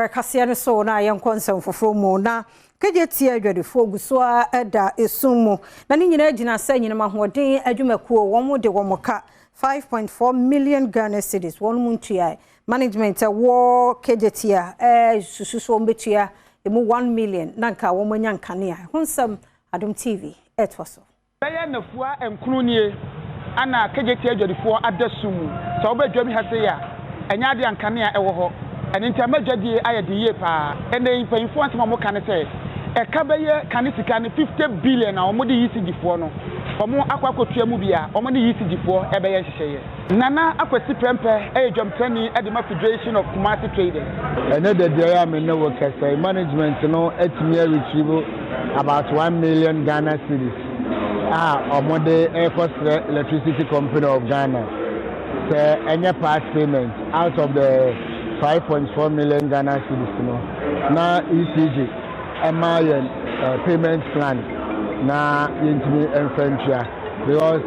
Kaseɛ no so na yɛnkɔ nsɛm foforɔ mu. Na Kejetia adwadifoɔ gu so a da esum mu, na ne nyinaa gyina sɛ nyinam ahoɔden adwumakuo wɔn de wɔn ka 5.4 million Ghana cedis wɔn mu ntua. Management ɛwɔ Kejetia susu so wɔn bɛtua emu 1 million na nka wɔn anya nkanea ho nsɛm. Adom TV ɛtoa so. Bɛyɛ nnafua 9 nie ana Kejetia adwadifoɔ ada sum mu. Sɛ wobɛdwa bi ha sei a, ɛnyɛ adeɛ a nkanea ɛwɔ hɔ. Ɛno nti ama dwadie ayɛ den yie paa. Ɛnɛ yi, mpanyinfoɔ asɛm a wɔka ne sɛ ɛka bɛyɛ kane sika no 50 billion a wɔde ECG foɔ no wɔn akɔ akɔtua mu bi a wɔn ne ECG foɔ ɛbɛyɛ nhyehyɛeɛ. Nana Akwasi Prɛmpɛ ɛyɛ dwamtani ɛde ma Federation of Kumasi Traders. Ɛnɛ da biara a me ne wo kasa yi, management no atumi aretrieve about 1 million Ghana cedis a wɔde ɛrekɔsrɛ Electricity Company of Ghana sɛ ɛnyɛ part payment out of the 5.4 million Ghana cedis no, na ECG ɛma yɛn payment plan na yɛntumi mfa ntua, because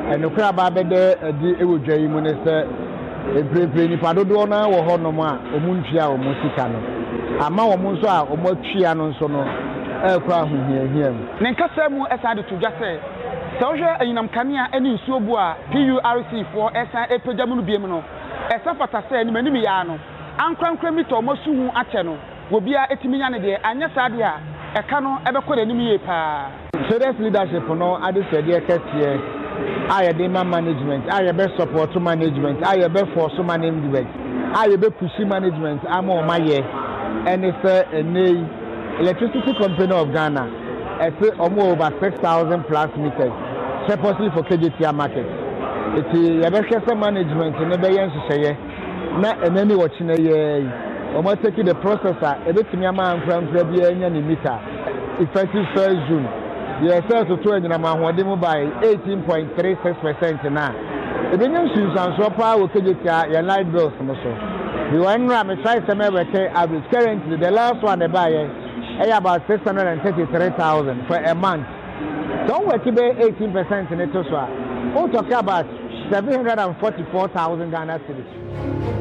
ɛnokora aba abɛdɛ adi wɔ dwa yi mu ne sɛ mprempren nipa dodoɔ no wɔ hɔnom a wɔn ntua wɔn sika no, ama wɔn nso a wɔn atua no nso no ɛrekɔ ahohiahia mu. Ne nkasa mu ɛsan de to dwa sɛ sɛ wohwɛ anyinam kanea ne nsuo bu a PURC foɔ ɛsan ɛpagya mu no biem no, ɛsɛ fata sɛ anim anim yaa no ankorankora meter ɔmo asu ho akyɛ no obiara ɛtumi nya ne deɛ. Anyɛ saa deɛ a, ɛka no ɛbɛkɔ n'anim yie paa. Traders leadership no adesrɛdeɛ kɛseɛ a yɛde ma management, a yɛbɛ support management, a yɛbɛ force management, a yɛbɛ push management ama wɔn ayɛ, ɛne sɛ ɛnɛ yi Electricity Company of Ghana ɛsɛ wɔn over 6,000 plus meters purposely for Kejetia Market. Eti yɛbɛhwɛ sɛ management ne bɛyɛ nhyehyɛeɛ na ɛnɛ ne wɔkyena yɛ yi wɔn atake the process a ebetumi ama ankorankora biara anya ne meter effective 1st June. Yɛ sɛ toto anyinam ahoɔden mu by 18.36% na ebenya nsunsuansoɔ paa wɔ Kejetia yɛn light bills no so. Because nnura me try sɛ mɛwɛkɛ average, currently the last one ɛbaayɛ ɛyɛ about 633,000 for a month. Sɛ wɔn wɛki bɛyɛ 18% ne to so a, wɔn talk about 744,000 Ghana cedis.